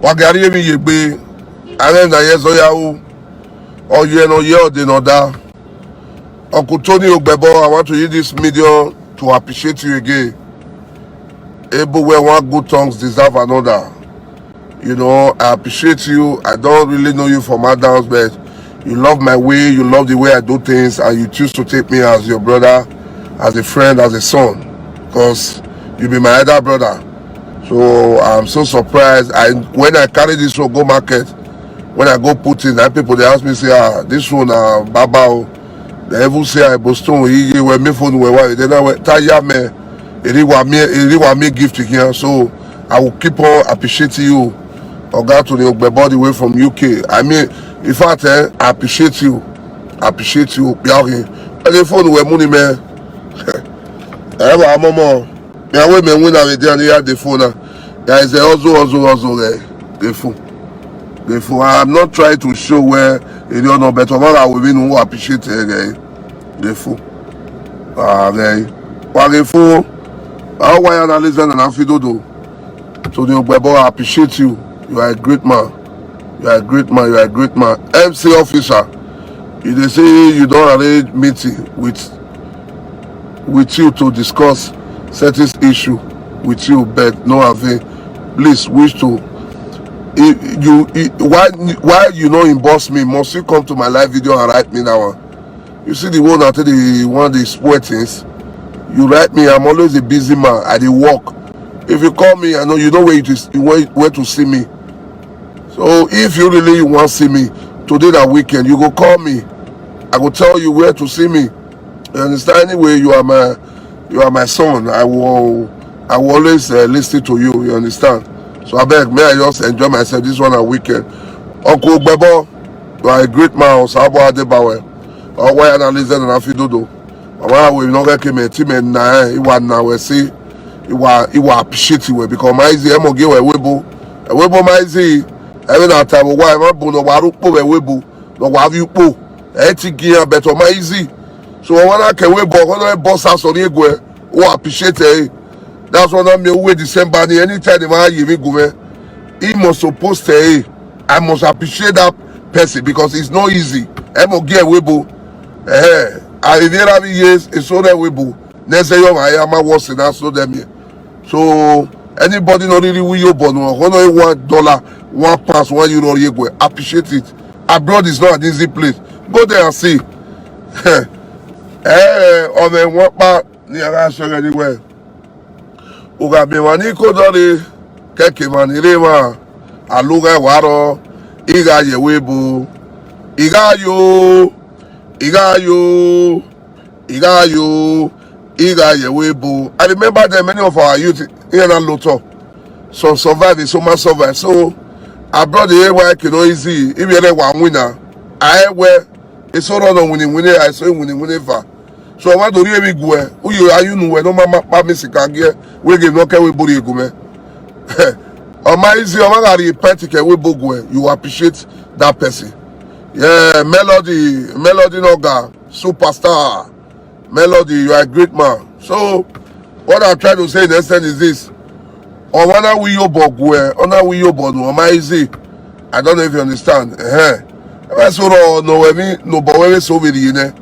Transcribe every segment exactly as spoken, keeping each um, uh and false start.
Wagari emi yegbe. Are na yeso yahu. Oye no ye ode no da. Uncle Tony Ogbebo, I want to use this medium to appreciate you again. Able where one good tongues deserve another. You know, I appreciate you. I don't really know you from Adams, but you love my way, you love the way I do things, and you choose to take me as your brother, as a friend, as a son, because you be my elder brother. So I'm so surprised. I When I carry this one go market, when I go put it, that people they ask me say, ah, this one uh, baba o. They even say I Boston, he when me phone where why they know tire me. It is what me, it is what me gift here. So I will keep on appreciating you. Oga to the Ogbebo the way from U K. I mean, in fact, eh, I appreciate you. I appreciate you. Biahi. And the phone where money man. Eh, wa momo. Me away me win away there near the phone. There is a also also also there. The phone. The phone. I am not trying to show where you don't know, but one I will win who appreciate it. The phone. Ah, okay. Wa the phone. How why analyze and I feel do. So the Ogbebo, I appreciate you. You are a great man. You are a great man. You are a great man. M C officer, you dey say you don arrange meeting with with you to discuss certain issue with you, but no avail. Please wish to if you if, why why you no inbox me? Must you come to my live video and write me that one? You see the one that the one dey spoil things. You write me. I'm always a busy man. I dey work. If you call me, I know you know where you to where, where to see me. So if you really want see me today that weekend, you go call me. I go tell you where to see me. You understand? Anyway, you are my you are my son. I will I will always uh, listen to you. You understand? So I beg, may I just enjoy myself this one at weekend. Uncle Ogbebo, you are a great man. Osabo Adebawe. Ọwọ́ ya na listen na fi dodo. Mama we no get keme ti me na eh, iwa na we si iwa iwa appreciate we because my easy emo ge we webo. Webo my easy. Every that time wa ma bu no wa ru po we webo. No wa vi po. E ti gi ya better my easy. So wa na ke webo ko no boss us on egwe. O appreciate eh. That's why na me we December ni anytime the man yi mi gume. He must suppose to eh. I must appreciate that person because it's not easy. Emo ge webo. Eh, I there have years it's so that webo. Next year I am a worse than so them here. So anybody not really will you but no one dollar, one pound, one euro you go appreciate it. Abroad is not an easy place. Go there and see. Eh, on the one part near us anywhere. Ugabe mani kodori keke mani rema aluga waro iga yewebu iga yo iga yo iga yo iga yewebu. I remember them, many of our youth here na loto. Some survive, some must survive. So abroad the way can no easy. If you ever one winner, I wear it's all on winning winning. I say winning winning for. So I want to really go. Who you are you know where no mama pa me sika gear. We give no care we body go me. On my easy, on my gari pet we bogo. You appreciate that person. Yeah, melody, melody noga, superstar. Melody, you are a great man. So what I'm trying to say in essence is this. Ọmọ náà wí yóò bọ̀ gùn ẹ̀, ọ̀nà wí yóò bọ̀ nù, ọmọ ayé zè. I don't know if you understand. Ẹ̀hẹ́n. Ẹ bá sọ̀rọ̀ ọ̀nà wẹ̀mí, nù bọ̀ wẹ̀mí sọ wẹ̀rì yìí nẹ.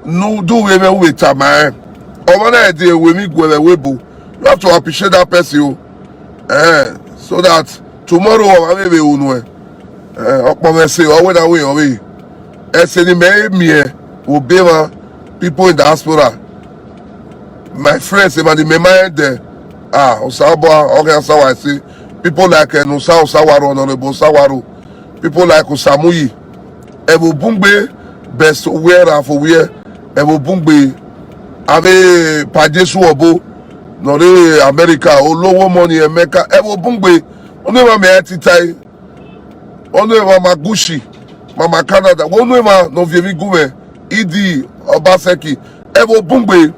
Nù dùn wẹ̀mí wẹ̀ tà máa ẹ̀. Ọmọ náà ẹ̀ di ewé mi gùn ẹ̀ wẹ̀ bò. You have to appreciate that person o. Ẹ̀hẹ́n. So that tomorrow ọmọ mi bẹ̀ wò nù ẹ̀. Ọkpọ mẹsẹ ọwẹ na wẹ ọwẹ ẹsẹ ni mẹ mi ẹ obe ma people in diaspora my friends ẹ ma ni mẹ ma ẹ dẹ ah Osaboa ọkẹ Asawa ẹ sẹ people like ẹ Nusa Osawaro, Honorable Osawaro, people like Osamuyi, ẹ bò bungbe best where and for where ẹ bò bungbe ave pajesu ọbọ nọrẹ America olówó money America ẹ bò bungbe ọmọ ẹ ma mẹ ẹ ti ta ẹ. Onu ema Magushi, Mama Canada. Onu ema no vievi gume, Idi Obaseki, Evo Bungbe.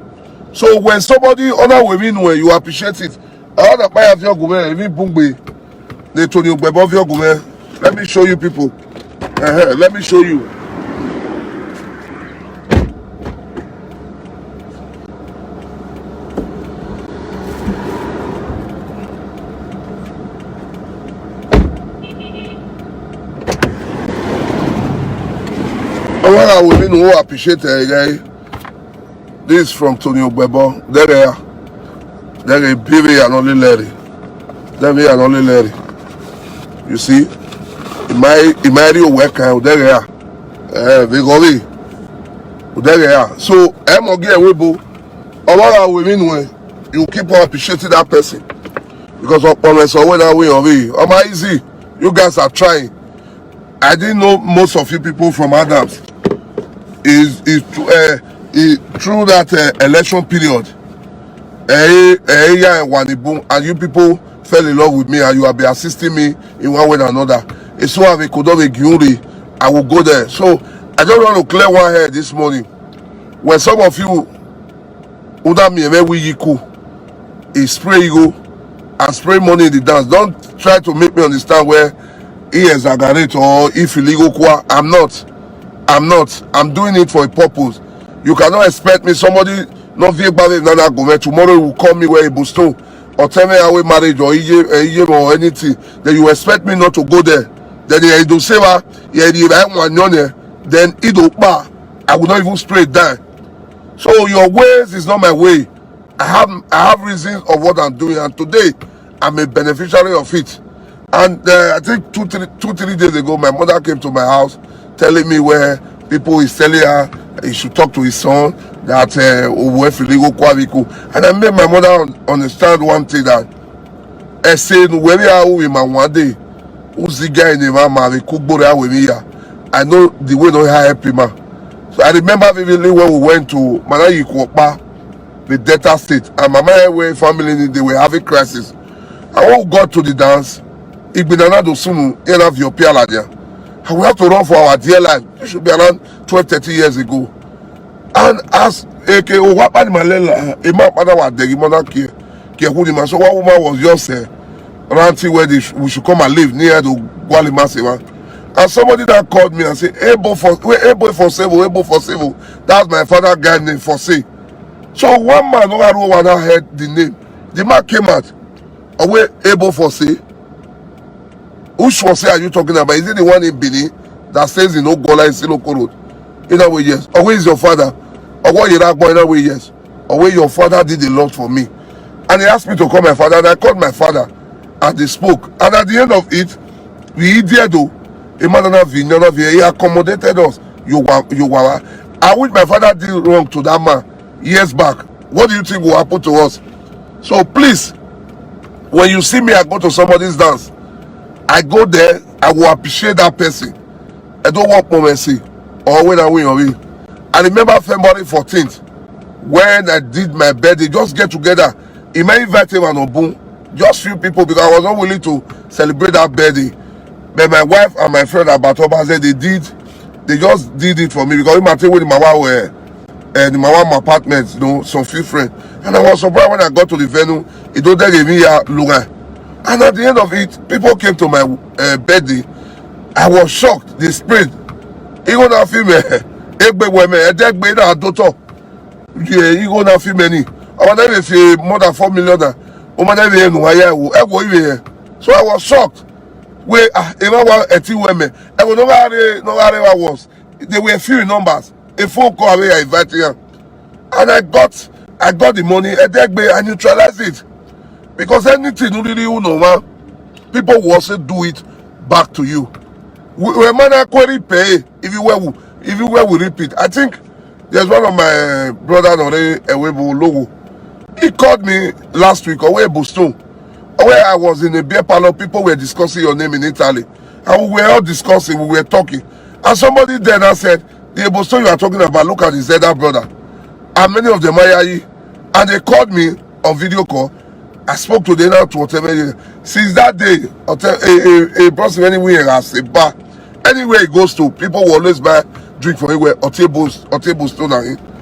So when somebody honor women, when you appreciate it, I want to buy a view gume, even Bungbe. They told you, Bebo view gume. Let me show you people. Uh-huh. Let me show you. Wala we mi no appreciate, eh, guy. This is from Tony Ogbebo. There they are. There they be we are only Larry. There we are only Larry. You see, in my in my real work, eh, there they are. Eh, we go we. There they are. So I'm again we bo. Wala we mi no, you keep on appreciating that person because of promise or when we are we. Am I easy? You guys are trying. I didn't know most of you people from Adams. Is is uh, is through that uh, election period. Eh, eh, yeah, Wanibu, and you people fell in love with me, and you have been assisting me in one way or another. It's so I could not be guilty. I will go there. So I just want to clear one head this morning. When some of you, Uda mi eme we yiku, he spray ego and spray money in the dance. Don't try to make me understand where he exaggerate or if illegal kwa. I'm not. I'm not. I'm doing it for a purpose. You cannot expect me, somebody not veer by nana go where tomorrow he will call me where he stone or tell me how marriage or iye, eh, iye or anything. Then you expect me not to go there. Then he do say, "Wa, yeah, the right one, yone." Then he do pa. I will not even spray it down. So your ways is not my way. I have I have reasons of what I'm doing, and today I'm a beneficiary of it. And uh, I think two three two three days ago, my mother came to my house telling me where people is telling her he should talk to his son that uh, Owe Filigo Kwaviku. And I made my mother un- understand one thing, that I said, "Where are we, my one day? Who's the guy in the mama? We cook bore with me here. I know the way no help him." Ah." So I remember vividly when we went to Manayi Kwopa, the Delta State, and Mama Ewe family, they were having crisis. And when we got to the dance, Igbinana Dosunu, Ena Viopia Ladia. And we have to run for our dear life. It should be around twelve, thirteen years ago. And as Eke Owapani Malela, a man father was the mother care, care who the man. So one woman was just uh, ranting where they sh- we should come and live near the Gwali Masiva. And somebody that called me and said, "Able for wait, able for several, able for several." That's my father guy name for say. So one man over who one heard the name. The man came out. Away able for say. Which one say are you talking about? Is it the one in Benin that stays in Ogola in Siloko Road? In that way, yes. Or where is your father? Or what you boy? In that way, yes. Or where your father did a lot for me. And he asked me to call my father, and I called my father and they spoke. And at the end of it, we did though. A man of he accommodated us. You were you were I wish my father did wrong to that man years back. What do you think will happen to us? So please, when you see me, I go to somebody's dance. I go there, I will appreciate that person. I don't want momency or when I win or win. I remember February fourteenth when I did my birthday, just get together. He may invite him and Obun, just few people because I was not willing to celebrate that birthday. But my wife and my friend Abatoba said they did, they just did it for me because we might take with my wife were and my one apartment, you know, some few friends. And I was surprised when I got to the venue, it don't tell me here, Luga. And at the end of it, people came to my uh, birthday. I was shocked. They sprayed. Even that film, eh, Egbe Weme, eh, Degbe na Doto. Yeah, you go na film any. I want to say more than four million. Oh, man, I know why I will. I go even. So I was shocked. Wait, ah, if I want a T Weme, I will know where I was. They were few in numbers. A phone call away, I invited him. And I got I got the money, and then I neutralized it. Because anything you really you know, man, people will also do it back to you. We we man query pay if you were if you were we repeat. I think there's one of my brother Nore Ewebo Logo. He called me last week, Owe Boston. Where I was in a beer parlor, people were discussing your name in Italy. And we were all discussing, we were talking. And somebody there now said, "The Boston you are talking about, look at his elder brother." And many of them are here. And they called me on video call. I spoke to them now to whatever. Since that day, Ote- a, a, a person anywhere has a bar. Anywhere he goes to, people will always buy drink for him where Otebo Otebo Stone and him.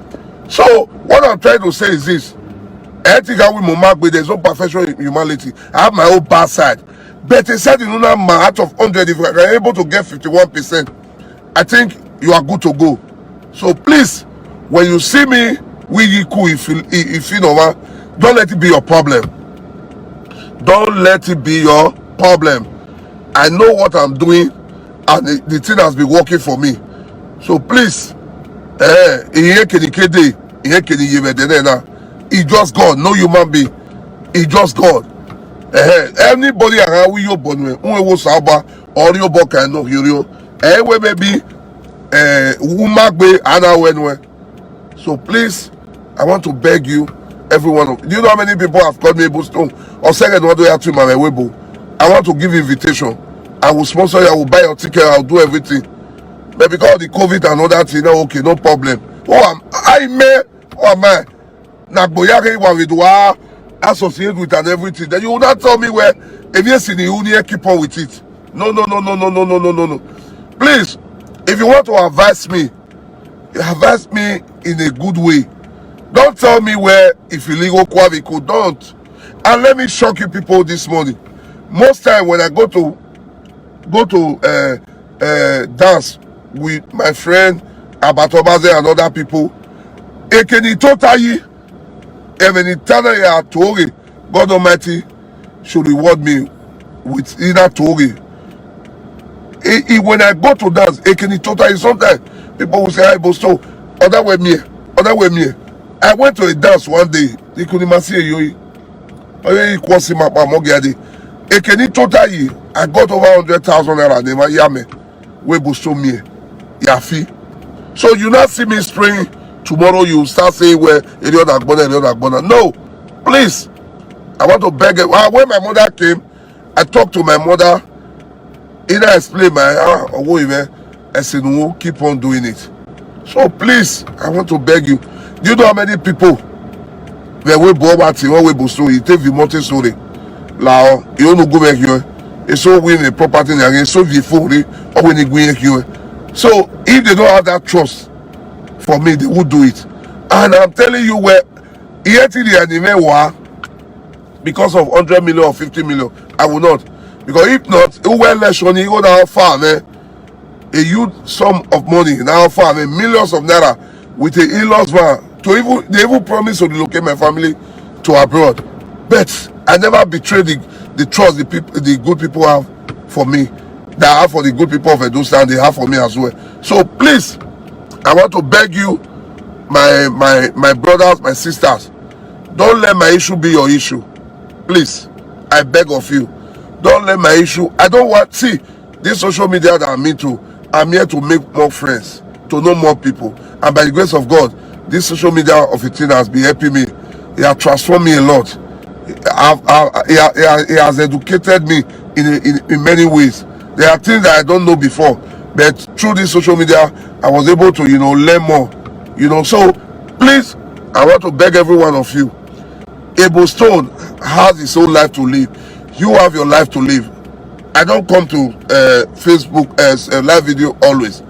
So what I'm trying to say is this. I think I will Momagbe, there's no perfection in humanity. I have my own bad side. But he said, you know, man, out of hundred, if I are able to get fifty-one percent, I think you are good to go. So please, when you see me, we yiku if you if you know what, don't let it be your problem. Don't let it be your problem. I know what I'm doing, and the, the thing has been working for me. So please, eh, ihe kenikede, ihe keni yebedene na. He just God, no human being. He just God. Eh, anybody around we yo bonwe, unwe wo saba, or yo boka no hiro. Eh, we maybe, eh, umagbe ana wenwe. So please, I want to beg you, every one of, do you know how many people have called me Boston? Or second, what do you have to my webo? I want to give invitation. I will sponsor you. I will buy your ticket. I will do everything. But because of the COVID and all that, you know, okay, no problem. Who am I? May, who am I? Nagboyake Wavidwa associate with and everything. Then you will not tell me where if you see the union, keep on with it. No, no, no, no, no, no, no, no, no, no. Please, if you want to advise me, advise me in a good way. Don't tell me where if you legal quavico, don't. And let me shock you people this morning. Most time when I go to go to uh, uh, dance with my friend Abatobaze and other people, Ekeni Totayi, Emeni Tana ya Tori, God Almighty should reward me with either Tori. He, he, when I go to dance, Ekeni Totayi, sometimes people will say, "Hi, Bosto, other way me, other way me." I went to a dance one day. They couldn't see you. Oye, equal see my mom get it. Ekeni Totayi, I got over hundred thousand naira. They might yame. We Bosto me, yafi. So you not see me spring tomorrow. You start saying, "Well, Elion Agbona, Elion Agbona." No, please. I want to beg it. Ah, when my mother came, I talked to my mother. Either explain my ah or even, I said, "No, keep on doing it." So please, I want to beg you. Do you know how many people that we bought what you we Bosto? You take the mountain story. Lao, you no go back here. It's so win a property again, so the phone, or when you go here. So if they don't have that trust for me, they would do it. And I'm telling you where yet the anime war because of hundred million or fifty million, I will not. Because if not, who will election, you go down far, man. A huge sum of money, now far, man, millions of naira with a in-laws van. To even, they even promise to relocate my family to abroad. But I never betrayed the, the trust the people, the good people have for me, that I have for the good people of Edo State, they have for me as well. So please, I want to beg you, my, my, my brothers, my sisters, don't let my issue be your issue. Please, I beg of you, don't let my issue. I don't want, see, this social media that I'm into, I'm here to make more friends, to know more people. And by the grace of God, this social media of a thing has been helping me. It has transformed me a lot. I've, I've, it, has, it has educated me in, in, in many ways. There are things that I don't know before, but through this social media, I was able to, you know, learn more. You know, so please, I want to beg every one of you. Ebo Stone has his own life to live. You have your life to live. I don't come to uh, Facebook as a live video always,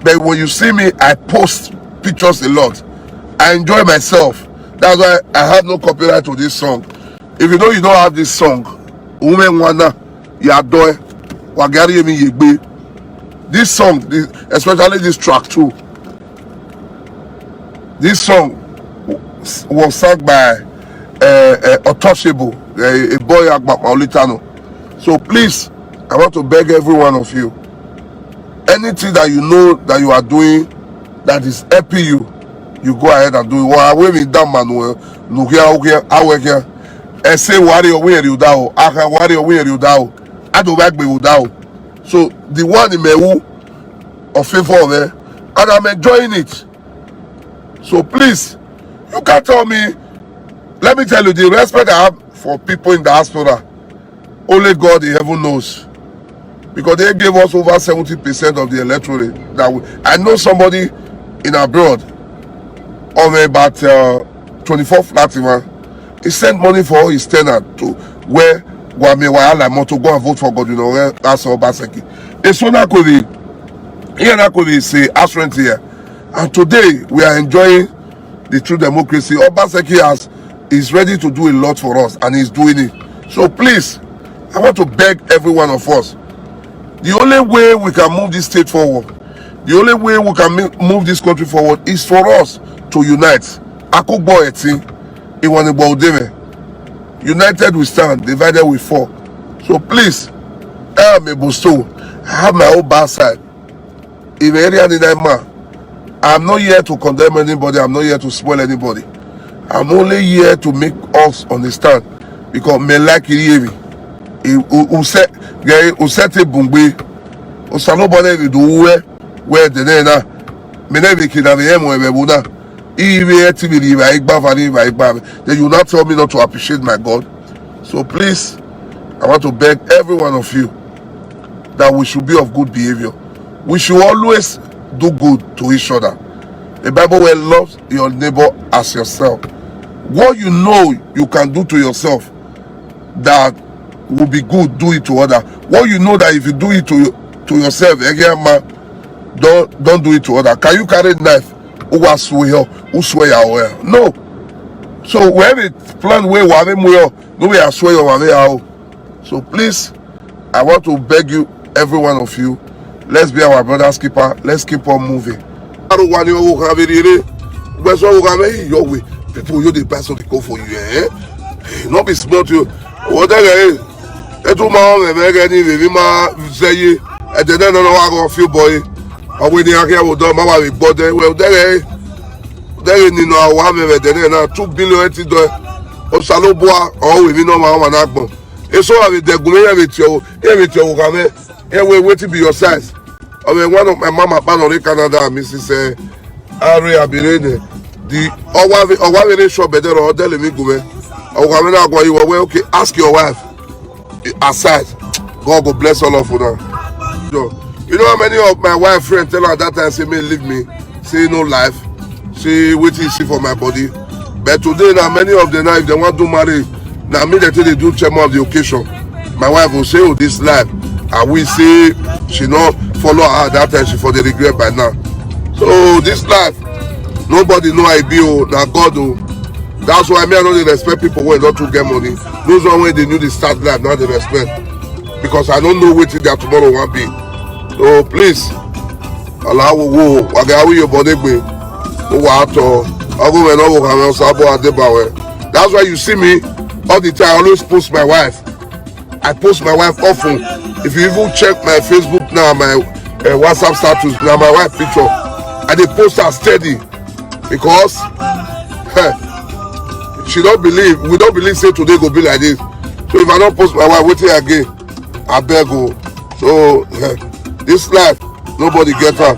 but when you see me, I post pictures a lot. I enjoy myself. That's why I have no copyright to this song. If you know you don't have this song, Ume Nwana, Yadoe, Wagari Emi Yegbe. This song, this, especially this track too. This song was sung by uh, uh, Untouchable, uh, a boy Agbapa Olitano. So please, I want to beg every one of you, anything that you know that you are doing that is helping you, you go ahead and do it. Wa we mi da manuel nukia ukia awekia. I say worry away you down. I can worry away you down. I don't like me down. So the one in me who of favor of it, and I'm enjoying it. So please, you can't tell me. Let me tell you the respect I have for people in diaspora. Only God in heaven knows, because they gave us over seventy percent of the electorate. That we, I know somebody in abroad of about uh, twenty-four flat man. He sent money for his tenant to where Guame Wahala Moto go and vote for God. You know, that's all Baseki. It's so that could be, here that could be say, as rent here. And today we are enjoying the true democracy. Obaseki has is ready to do a lot for us, and he's doing it. So please, I want to beg every one of us. The only way we can move this state forward, the only way we can mi- move this country forward is for us to unite. Akugbo Eti, Iwanigbo Udeme. United we stand, divided we fall. So please, I am a Bosto. I have my own bad side. If area in that man, I'm not here to condemn anybody. I'm not here to spoil anybody. I'm only here to make us understand. Because me like it heavy. Use use te bungbe. Osa nobody will do where where the name na. Me never kid have a mo ebe buna. Iwe eti mi riva igba vani va igba. Then you not tell me not to appreciate my God. So please, I want to beg every one of you that we should be of good behavior. We should always do good to each other. The Bible well loves your neighbor as yourself. What you know you can do to yourself that will be good, do it to other. What you know that if you do it to to yourself, again man, don't don't do it to other. Can you carry knife? Who was swear? Who swear your well? No. So we have a plan where we have him well. No way I swear your way out. So please, I want to beg you, every one of you, let's be our brother's keeper. Let's keep on moving. Aru wani owo kan be rere. Gbe so owo kan be your way. People you dey pass on the call for you, eh? No be smart you. What the guy? Etu ma o me me ni we ma say. E de na no wa go few boy. Awe ni ake wo do ma wa we gbo de. We de re. De re ni no wa me me de na two billion ti do. O salo boa o we mi no ma wa na gbon. E so wa we de gun me we ti o. E we ti o ka me. E we wetin be your size? Owe, one of my mama kpanọ in Canada, Missus Uh, Harry Abirene. The Owa Owa Vene shop better or tell me go. Owa Vene go you well, okay, ask your wife aside. God go bless all of you now. So, you know how many of my wife friends tell her that time say me leave me, say no life, say wetin you see for my body. But today now many of them now if they want to marry, now me they take the do chairman of the occasion. My wife will say, oh, this life. I will say she not follow her that time she for the regret by now. So this life, nobody know I be oh, now God oh. That's why me I don't dey respect people when not to get money. Those one when they knew the start life, now they respect. Because I don't know what their tomorrow won't be. So please, allow wo, wagawi your body gbe. Wo wa to. Ogo we no wo kan so abo ade ba we. That's why you see me all the time. I always post my wife. I post my wife often. If you even check my Facebook now, my uh, WhatsApp status, now my wife picture, I dey post her steady because eh, she don't believe. We don't believe say today go be like this. So if I don't post my wife, wetin again? I beg you. So eh, this life, nobody get her.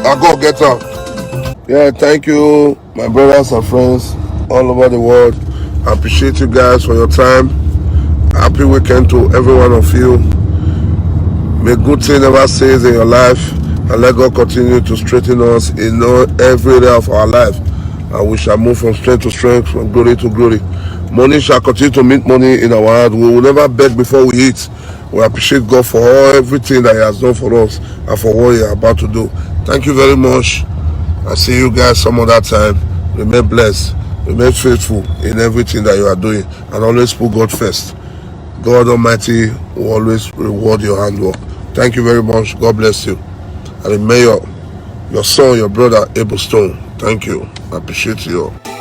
I God get her. Yeah, thank you. My brothers and friends all over the world, I appreciate you guys for your time. Happy weekend to every one of you. May good thing never cease in your life, and let God continue to strengthen us in all, every area of our life. And we shall move from strength to strength, from glory to glory. Money shall continue to meet money in our hand. We will never beg before we eat. We appreciate God for all everything that He has done for us and for what He is about to do. Thank you very much. I see you guys some other time. Remain blessed. Remain faithful in everything that you are doing and always put God first. God Almighty will always reward your handwork. Thank you very much. God bless you. And remain your, your son, your brother, Abel Stone. Thank you. I appreciate you all.